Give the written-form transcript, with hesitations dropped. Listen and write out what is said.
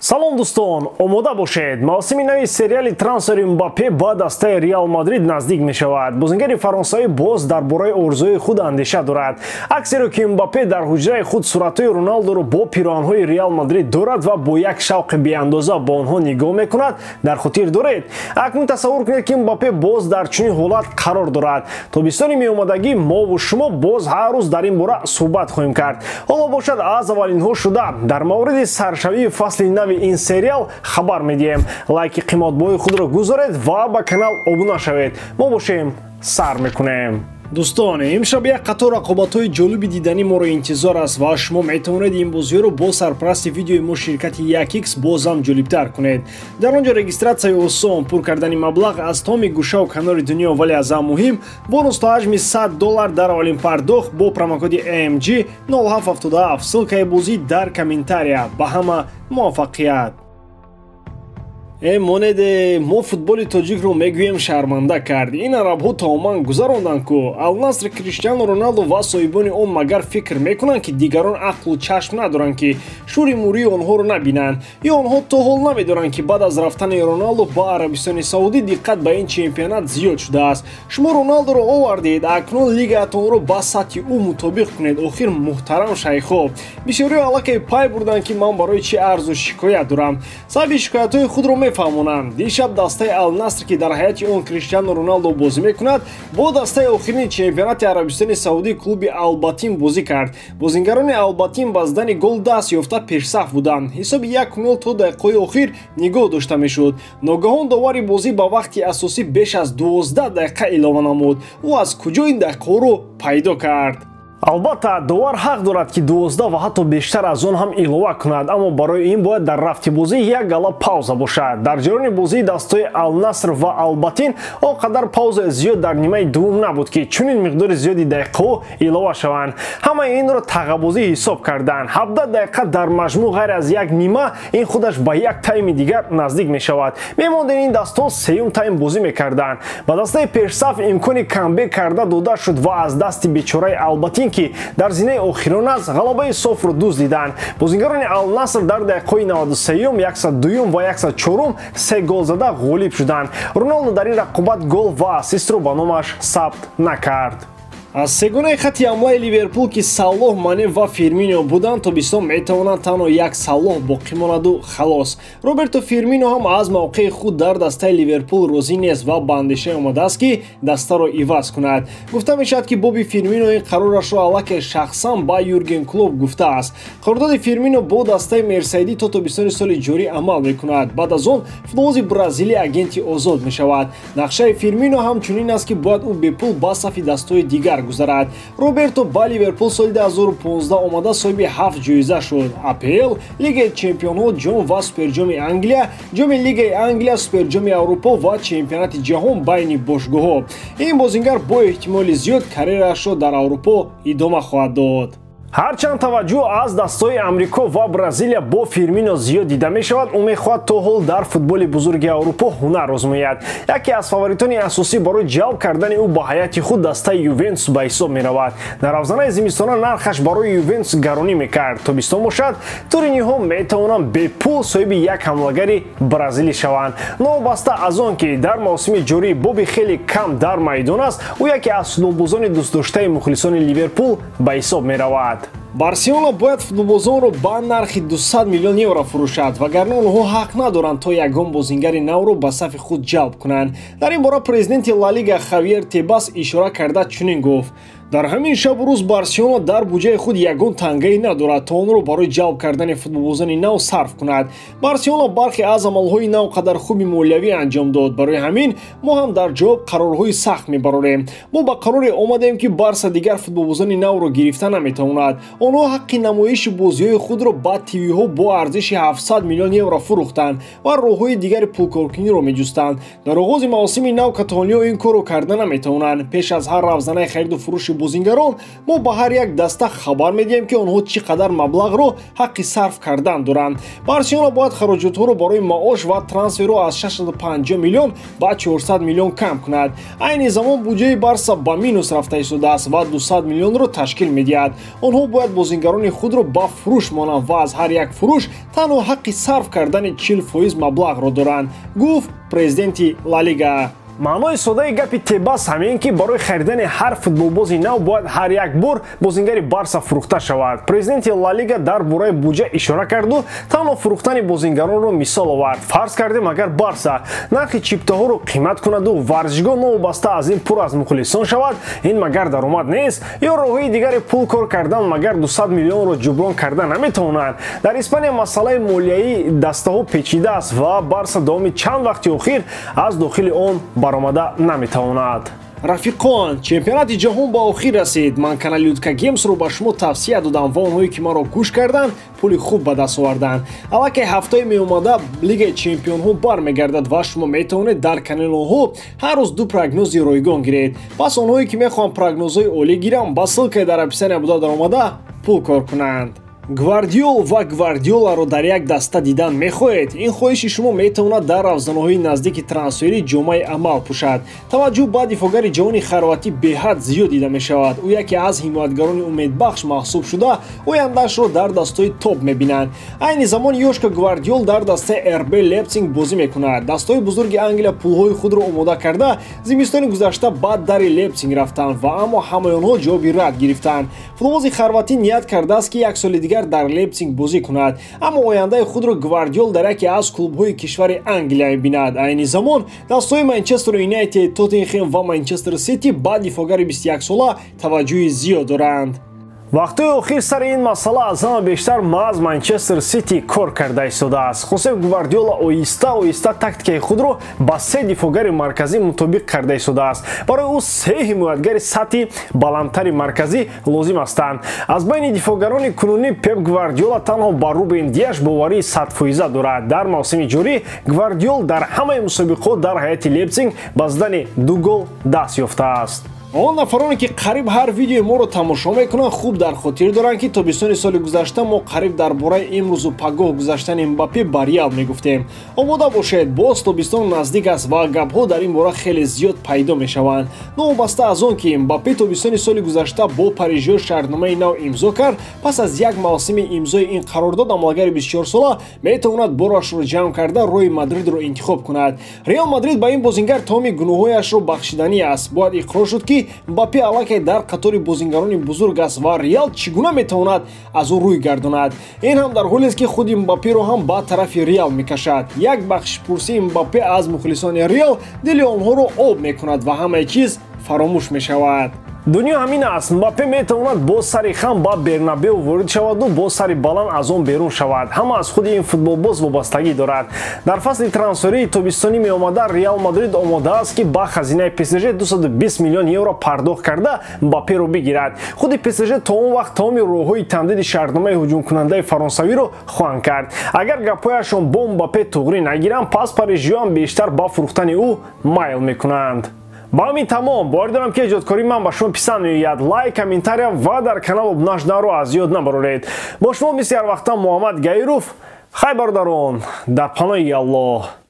Салом дӯстон, омода бошед. Мавсими нави сериали трансфери Мбаппе ба дастаи Реал Мадрид наздик мешавад. Бозингари фаронсавӣ боз дар бораи орзуи худ андеша дорад. Аксеро ки Мбаппе дар ҳуҷраи худ суратҳои Роналдоро бо пироҳанҳои Реал Мадрид дорад ва бо як шавқи беандоза ба онҳо нигоҳ мекунад, дар хотир доред. Акнун тасаввур кунед, ки Мбаппе боз дар чунин ҳолат қарор дорад. Тобистони меомадагӣ мову шумо боз ҳар рӯз дар ин бора суҳбат хоҳем кард. Ҳоло бошад, аз аввалинҳо шуда дар мавриди саршавии фасли нави ин сериал хабар медиҳем. Лайки қиматбоҳои худро гузоред ва ба канал обуна шавед. Мо бошем, сар мекунем. Дӯстон, имшаб як қатор рақобатҳои ҷолиби диданӣ моро интизор аст ва шумо метавонед ин бозиҳоро бо сарпарасти видеои мо ширкати 1x бозам ҷолибтар кунед. Дар он ҷо регистратсияи осон, пур кардани маблағ аз томи гӯшаву канори дунё, вале аз ҳам муҳим бонус то ҳаҷми $100 дар аввалин пардохт бо промокоди AMG 0777. Ссылкаи бозӣ дар комментария. Ба ҳама муваффақият! Монеде, мо футболи тоҷикро мегӯем шарманда кард. Ин арабҳо тамоман гузаронданд ку. Алнаср, Криштиану Роналдо ва соҳибони он магар фикр мекунанд, ки дигарон ақлу чашм надоранд, ки шӯри мурии онҳоро набинанд? Ё онҳо то ҳол намедонанд, ки баъд аз рафтани Роналдо ба Арабистони Саудӣ диққат ба ин чемпионат зиёд шудааст? Шумо Роналдоро овардед, акнун лигаатонро ба сатҳи ӯ мутобиқ кунед. Охир, муҳтарам шайхо, бисёриҳо аллакай пай бурданд, ки ман барои чӣ арзу шикоят дорам. Сабаби шикоятҳои худро мефаҳмонам. Дишаб дастаи Алнаср, ки дар ҳайати он Криштиану Роналдо бозӣ мекунад, бо дастаи охирини чемпионати Арабистони Саудӣ клуби Албатин бозӣ кард. Бозингарони Албатин ба задани гол даст ёфта пешсаф буданд. Ҳисоби 1-0 то дақиқаҳои охир нигоҳ дошта мешуд. Ногаҳон довари бозӣ ба вақти асосӣ беш аз 12 дақиқа илова намуд. Ӯ аз куҷо ин дақиқаҳоро пайдо кард? Албатта, довар ҳақ дорад, ки 12 ва ҳатто бештар аз он ҳам илова кунад, аммо барои ин бояд дар рафти бозӣ як гала пауза бошад. Дар ҷараёни бозии дастҳои Алнаср ва Албатин он қадар паузаи зиёд дар нимаи дуввум набуд, ки чунин миқдори зиёди дақиқаҳо илова шаванд. Ҳамаи инро тағабозӣ ҳисоб карданд. 17 дақиқа дар маҷмӯъ ғайр аз як нима, ин худаш ба як тайми дигар наздик мешавад. Мемондем, ин дастҳо сеюм тайм бозӣ мекарданд. Ба дастаи пешсаф имкони камбек карда дода шуд ва аз дасти бечораи Албатин, ки дар зинаи охирон аст, ғалабаи софро дуздиданд. Бозингарони Алнаср дар дақиқаҳои 93, 102 ва 104 се гол зада ғолиб шуданд. Роналдо дар ин рақобат гол ва ассистро ба номаш сабт накард. Аз сегонаи хати ҳамлаи Ливерпул, ки Салоҳ, Мане ва Фирмино буданд, тобистон метавонанд танҳо як Салоҳ боқӣ монаду халос. Роберто Фирмино ҳам аз мавқеи худ дар дастаи Ливерпул розӣ нест ва ба андешае омадааст, ки дастаро иваз кунад. Гуфта мешавад, ки Боби Фирмино ин қарорашро аллакай шахсан ба Юрген Клоп гуфтааст. Қарордоди Фирмино бо дастаи Мерсайдӣ то тобистони соли ҷорӣ амал мекунад. Баъд аз он футболбози бразилӣ агенти озод мешавад. Нақшаи Фирмино ҳамчунин аст, ки бояд ӯ бепул ба сафи дастҳои дигар гузарад. Роберто ба Ливерпул соли 2015 омада соҳиби 7 ҷоиза шуд: АПЛ, Лигаи чемпионҳо, ҷом ва суперҷоми Англия, ҷоми Лигаи Англия, суперҷоми Аврупо ва чемпионати ҷаҳон байни бошгоҳҳо. Ин бозингар бо эҳтимоли зиёд карьераашро дар Аврупо идома хоҳад дод. Ҳарчанд таваҷҷӯҳ аз дастҳои Амрико ва Бразилия бо Фирмино зиёд дида мешавад, ӯ мехоҳад то ҳол дар футболи бузурги Аврупо ҳунар озмояд. Яке аз фаворитони асосӣ барои ҷалб кардани ӯ ба ҳайати худ дастаи Ювентус ба ҳисоб меравад. Дар равзанаи зимистона нархаш барои Ювентус гаронӣ мекард. Тобистон бошад, туриниҳо метавонанд бепул соҳиби як ҳамлагари бразилӣ шаванд. Новобаста аз он ки дар мавсими ҷорӣ Боби хеле кам дар майдон аст, ӯ яке аз футболбозони дӯстдоштаи мухлисони Ливерпул ба ҳисоб меравад. Барселона бояд футболбозонро ба нархи 200 миллион евро фурӯшад, вагарна онҳо ҳақ надоранд, то ягон бозингари навро ба сафи худ ҷалб кунанд. Дар ин бора президенти Ла Лига Хавьер Тебас ишора карда чунин гуфт: дар ҳамин шабу рӯз Барселона дар буҷаи худ ягон тангае надорад, то онро барои ҷалб кардани футболбозони нав сарф кунад. Барселона бархе аз амалҳои нав қадар хуби молиявӣ анҷом дод. Барои ҳамин мо ҳам дар ҷавоб қарорҳои сахт мебарорем. Мо ба қароре омадем, ки Барса дигар футболбозони навро гирифта наметавонад. Онҳо ҳаққи намоиши бозиҳои худро ба ТВҳо бо арзиши 700 миллион евро фурӯхтанд ва роҳҳои дигари пулкоркуниро меҷустанд. Дар оғози мавсими нав каталониҳо ин корро карда наметавонанд. Пеш аз ҳар равзанаи хариду фурӯши бозингарон, мо ба ҳар як даста хабар медиҳем, ки онҳо чӣ қадар маблағро ҳаққи сарф кардан доранд. Барселона бояд хароҷотҳоро барои маош ва трансферро аз 650 миллион ба 400 миллион кам кунад. Айни замон буҷаи Барса ба минус рафта истодааст ва 200 миллионро ташкил медиҳад. Онҳо бояд бозингарони худро ба фурӯш монанд ва аз ҳар як фурӯш танҳо ҳаққи сарф кардани 40% маблағро доранд, гуфт президенти Ла Лига. Маънои содаи гапи Тебас ҳамин, ки барои харидани ҳар футболбози нав бояд ҳар як бор бозингари Барса фурӯхта шавад. Президенти Ла Лига дар бораи буҷа ишора карду танҳо фурӯхтани бозингаронро мисол овард. Фарз кардем, агар Барса нархи чиптаҳоро қимат кунаду варзишгоҳ новобаста аз ин пур аз мухлисон шавад, ин магар даромад нест? Ё роҳҳои дигари пул кор кардан магар 200 миллионро ҷуброн карда наметавонанд? Дар Испания масъалаи молияи дастаҳо печида аст ва Барса давоми чанд вақти охир аз дохили он баромада наметавонад. Рафиқон, чемпионати ҷаҳон ба охир расид. Ман канали Людка Геймсро ба шумо тавсия додам ва онҳое, ки маро гӯш карданд, пули хуб ба даст оварданд. Аллакай ҳафтаи меомада Лигаи чемпионҳо бармегардад ва шумо метавонед дар канали онҳо ҳар рӯз ду прогнози ройгон гиред. Пас онҳое, ки мехоҳанд прогнозҳои олӣ гиранд, ба ссылкаи дар описания буда даромада пул кор кунанд. Гвардиол ва Гвардиоларо дар як даста дидан мехоҳед? Ин хоҳиши шумо метавонад дар равзаноҳои наздики трансферӣ ҷомаи амал пӯшад. Таваҷҷӯҳ ба дифоъгари ҷавони хорватӣ беҳад зиёд дида мешавад. Ӯ яке аз ҳимоятгарони умедбахш маҳсуб шуда, ояндаашро дар дастҳои топ мебинанд. Айни замон Ёшка Гвардиол дар дастаи РБ Лейпсиг бозӣ мекунад. Дастҳои бузурги Англия пулҳои худро омода карда, зимистони гузашта ба дари Лейпсиг рафтанд ва аммо ҳамаи онҳо ҷавоби рад гирифтанд. Футболбози хорватӣ ният кардааст, ки як соли дигар дар Лейпсиг бозӣ кунад, аммо ояндаи худро Гвардиол дар яке аз клубҳои кишвари Англия мебинад. Айни замон дастҳои Манчестер Юнайтед, Тоттенхем ва Манчестер Сити ба дифоъгари 21сола таваҷҷӯҳи зиёд доранд. Вақтҳои охир сари ин масъала аз ҳама бештар маҳз Манчестер Сити кор карда истодааст. Хосеп Гвардиола оҳиста оҳиста тактикаи худро ба се дифоъгари марказӣ мутобиқ карда истодааст. Барои ӯ се ҳимоятгари сатҳи баландтари марказӣ лозим ҳастанд. Аз байни дифоъгарони кунунӣ Пеп Гвардиола танҳо ба Рубен Диаш боварии 100% дорад. Дар мавсими ҷорӣ Гвардиол дар ҳамаи мусобиқаҳо дар ҳайати Лейпсиг ба задани 2 гол даст ёфтааст. Он нафароне, ки қариб ҳар видеои моро тамошо мекунанд, хуб дар хотир доранд, ки тобистони соли гузашта мо қариб дар бораи имрӯзу пагоҳ гузаштани Мбаппе ба Реал мегуфтем. Омода бошед, боз тобистон наздик аст ва гапҳо дар ин бора хеле зиёд пайдо мешаванд. Новобаста аз он, ки Мбаппе тобистони соли гузашта бо парижиё шартномаи нав имзо кард, пас аз як мавсими имзои ин қарордод амалгари 24сола метавонад борашро ҷамъ карда роҳи Мадридро интихоб кунад. Реал Мадрид ба ин бозингар тамоми гуноҳҳояшро бахшиданӣ аст. Бояд иқрор шуд, ки Мбаппе аллакай дар қатори бозингарони бузург аст ва Реал чӣ гуна метавонад аз ӯ рӯй гардонад. Ин ҳам дар ҳолест, ки худи Мбапперо ҳам ба тарафи Реал мекашад. Як бахшишпурсии Мбаппе аз мухлисони Реал дили онҳоро об мекунад ва ҳамаи чиз фаромӯш мешавад. Дунё ҳамин аст. Мбаппе метавонад бо сари хам ба Бернабеу ворид шаваду бо сари баланд аз он берун шавад. Ҳама аз худи ин футболбоз вобастагӣ дорад. Дар фасли трансферии тобистонӣ меомада Реал Мадрид омода аст, ки ба хазинаи ПСЖ 220 миллион евро пардохт карда Мбапперо бигирад. Худи ПСЖ то он вақт тамоми роҳҳои тамдиди шартномаи ҳуҷумкунандаи фаронсавиро хоҳанд кард. Агар гапҳояшон бо Мбаппе туғрӣ нагиранд, пас парижиён бештар ба фурӯхтани ӯ майл мекунанд. Ба ҳамин тамом. Боварӣ дорам, ки эҷодкории ман ба шумо писанд меояд. Лайк, комментария ва дар канал обуна шуданро аз ёд набароред. Бо шумо мисли ҳар вақта Муҳаммад Гаиров. Хай, бародарон, дар паноҳи Аллоҳ.